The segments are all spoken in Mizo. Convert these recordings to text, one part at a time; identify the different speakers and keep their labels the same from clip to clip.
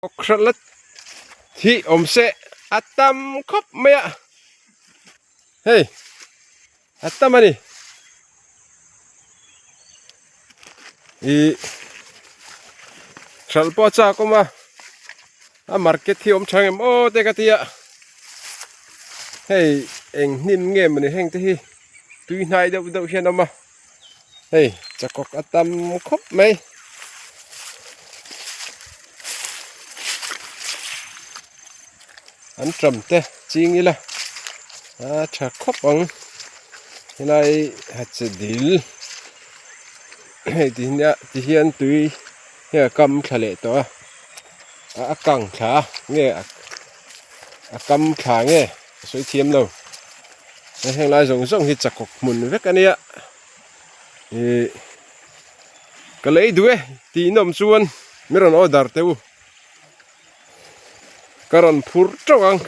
Speaker 1: Kawkhralh la thih awm se a tam khawp mai a hei a tam a ni ih hralh pawh a chak awm a a market hi awm tha ngem aw te ka ti a hei eng hnim nge mawni heng te hi tui hnai deuh deuh hian a awm a. Hei chakawk a tam khawp mai. An tram te ching ila a tha khawp ang helai hatse dil hei ti hian ti hian tui hei a kam thla leh tawh a a kang thla nge a kam thla nge a sawi thiam lo. Heng lai zawng zawng hi chakawk hmun vek a nia ih ka lei duh e tih in awm chuan mi rawn order teh u ka rawn phur teuh ang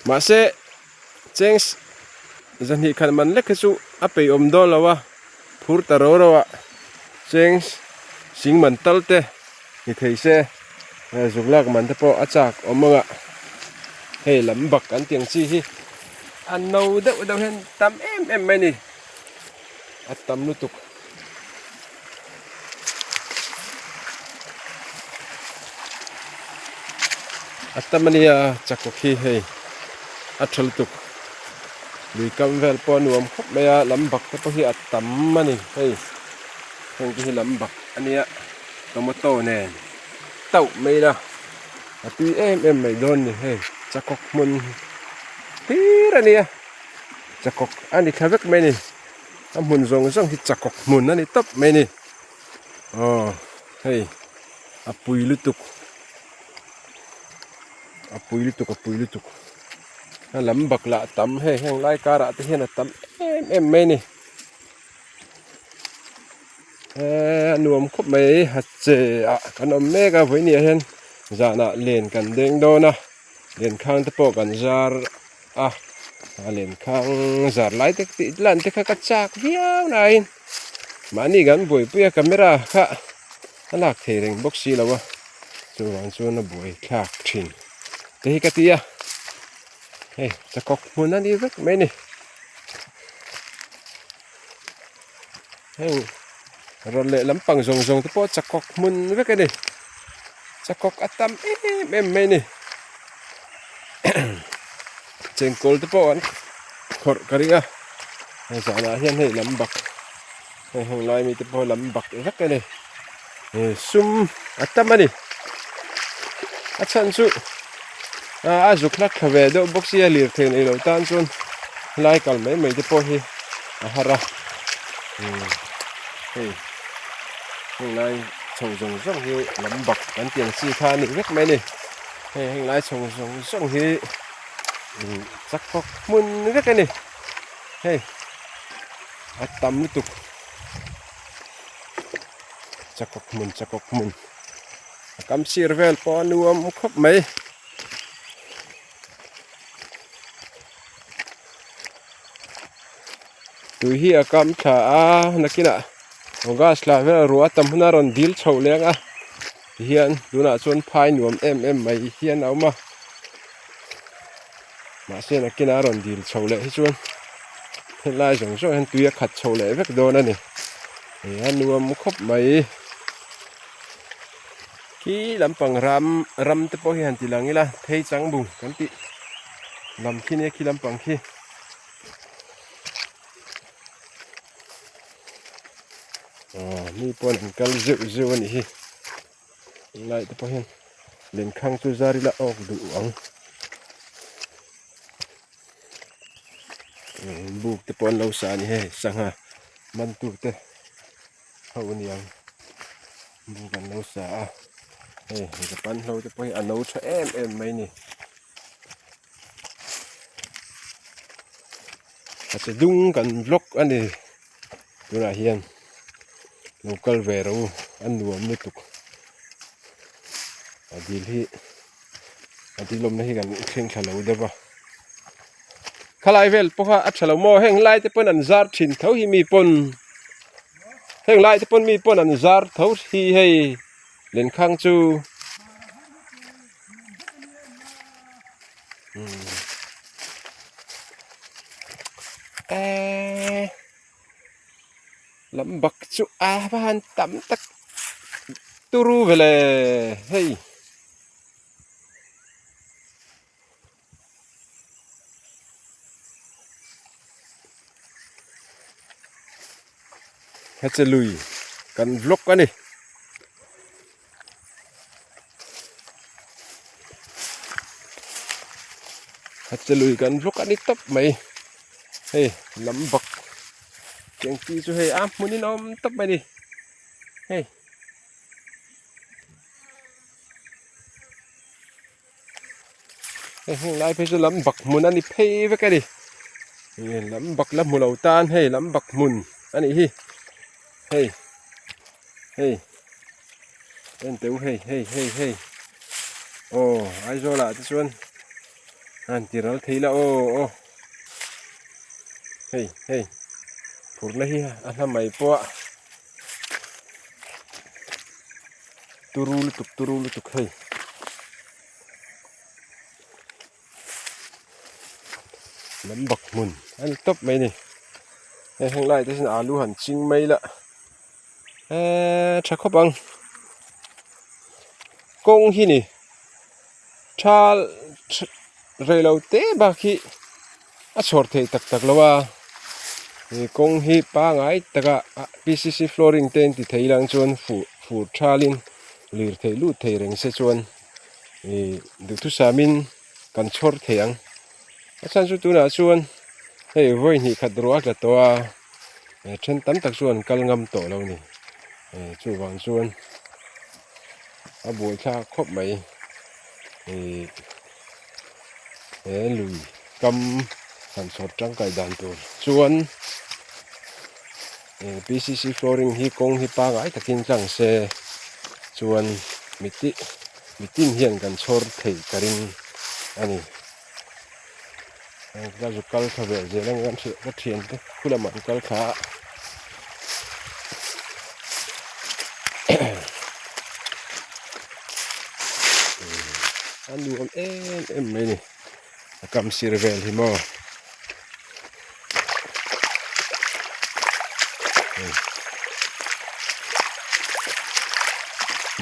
Speaker 1: mahse cheng zahnih khat man lek hi chu a peih awm dawn lo a phur ta ro ro a cheng sing man tal te. Ni thei se zuk lak man te pawh a chak awm ang a hei lam bak an tih ang chi hi a no deuh deuh hian tam em em mai a ni a tam lutuk. A tam a nia chakawk hi hei a tha lutuk lui kam vel pawh a nuam khawp mai a lam bak te pawh hi a tam a ni hei heng te hi lam bak a nia. Tomato nen tauh mai ila a tui em em mai dawn ni hei chakawk hmun hlir a nia chakawk a ni thla vek mai ni a hmun zawng zawng hi chakawk hmun a ni tawp mai ni aw hei a pui lutuk a pui lutuk a pui lutuk a lam bak lah a tam hei heng lai karah te hian a tam em em mai ni. Eee a nuam khawp mai ha che ah kan awm mek a vawiin ah hian zanah len kan deng dawn a lenkhang te pawh kan zar a a lenkhang zar lai te tih lan te kha ka chak viau naiin mahni kan buaipui a camera kha a lak thei reng bawk si lo a chuvang chuan a buai thlak thin te hi ka ti a hei chakawk hmun a ni vek mai a ni. Heng rawn leh lampang zawng zawng te pawh chakawk hmun vek a ni chakawk a tam em em mai a ni chengkawl te pawh an khawrh ka ring a hei zanah hian hei lam bak hei heng lai mi te pawh lam bak vek a ni sum a tam a ni a chhan chu a zuk hlak thla ve deuh bawk sia lirthei nei lo tan chuan helai kal mai mai te pawh hi a har a hei heng lai chho zawng zawng hi lam bak kan tih ang chi kha a ni vek mai a ni hei heng lai chho zawng zawng hi chak fawk hmun vek a ni hei a tam lutuk. Chakawk hmun chakawk hmun a kam sir vel pawh a nuam khawp mai. Tui hi a kam thla a nakinah gas lah vel ruah a tam hun a rawn dil chho leng a tihian tunah chuan phai nuam em em mai hian a awm a mahse nakinah a rawn dil chho leh hi chuan helai zawng zawng hian tui a khat chho leh vek dawn a ni ih a nuam khawp mai khi lampang ram ram te pawh hi han ti lang ila phei chang bung kan tih lam khi nia khi lampang khi. Aw mi pawh an kal zeuh zeuh a nih hi lai te pawh hian lenkhang chu zar ila awk duh ang buk te pawh an lo sa a ni hei sangha man tur te ho a ni ang buk an lo sa a hei japan hlo te pawh hi a no tha em em mai a ni. A che dung kan vlog a ni tunah hian lo kal ve rawh u a nuam lutuk a dil hi a dil awmna hi kan thleng thla lo deuh va khalai vel pawh kha a tha lo maw heng lai te pawn an zar thin tho hi mi pawn heng lai te pawn mi pawn an zar tho hi hei. Lenkhang chu eee lam bak chu a va han tam tak turu ve le hei. Hete lui kan vlog a ni. Hete lui kan vlog a ni tawp mai. Hei lam bak chengti chu hei a hmunin a awm tawp mai a ni. Hei. Hei heng lai phei chu lam bak hmun a ni phei vek a ni ih lam bak la hmu lo tan hei lam bak hmun a nih hi hei hei en teh u hei hei hei hei aw Aizawl ah te chuan a han ti ral thei la aw aw hei hei phurna hi a hla mai pawh a. Turu lutuk turu lutuk hei. Lam bak hmun a ni tawp mai ni. Hei heng lai te hian alu han ching mai la eee tha khawp ang. Kawng hi ni tha rei lo te bak hi a chhawr theih tak tak lo a he kawng hi pangai taka P C C flooring te an ti thei lang chuan fur fur thalin lirthei lut thei reng se chuan ih duhthusamin kan chhawr thei ang a chhan chu tunah chuan hei vawi hnih khat ruah a tla tawh a then tam tak chuan kal ngam tawh lo a ni chuvang chuan a buaithlak khawp mai ih. He lui kam han chhawr tangkai dan tur chuan P C C flooring hi kawng hi pangai takin tlang se chuan miti mitin hian kan chhawr theih ka ring a ni. Ka zu kal thla ve zel ang ka thiante khu lamah an kal thla a. A nuam em em mai a ni a kam sir vel hi maw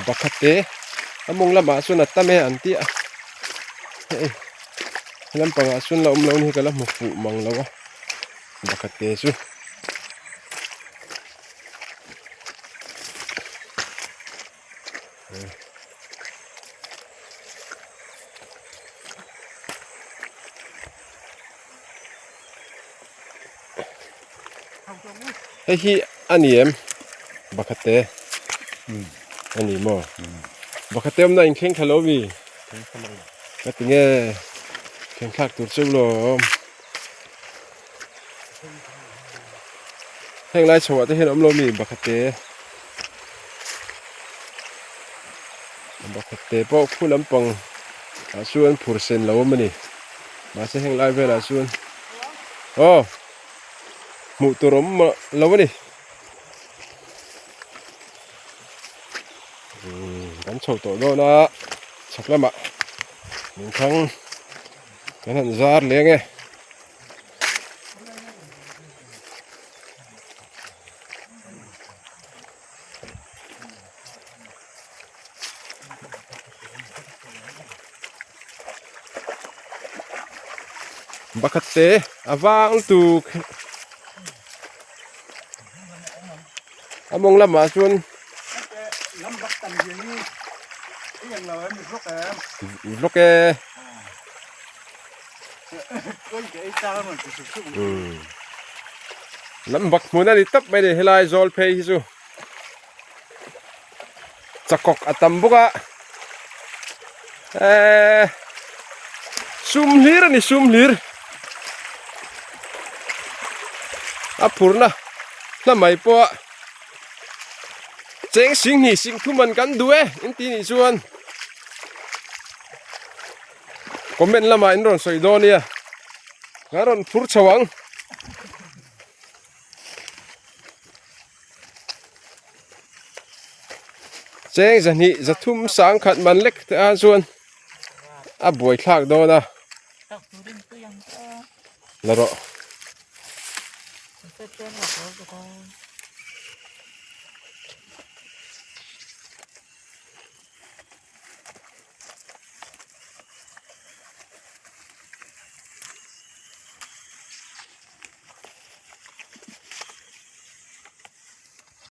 Speaker 1: pakhat te a mawng lamah chuan a tam e an tih a hei lampangah chuan la awm lo ni hi ka la hmu fuh mang lo a pakhat te chu. Hei hi a ni em Bakhate a ni maw Bakhate awmna inthleng thla lo mi ka ti nge thleng thlak tur chu lawm Heng lai chhoah te hian awm lo mi Bakhate Bakhate pawh khu lampang ah chuan phur sen lo awm a ni mahse heng lai velah chuan aw hmuh tur awm lo a ni kan chho tawh dawn a chhak lamah min thlang kan han zar leng e. Pakhat te a vang lutuk a mawng lamah chuan vlog e. Lam bak hmun a ni tawp mai a ni helai zawl phei hi chu chakawk a tam bawk a eee sum hlir a ni sum hlir a phurna hla mai pawh a cheng sing hnih sing thum an kan duh e inti nih chuan. Comment lamah in rawn sawi dawn nia ka rawn phur chho ang. Cheng 200 300 sangkhat man lek te ah chuan a buai thlak dawn a. La rawh.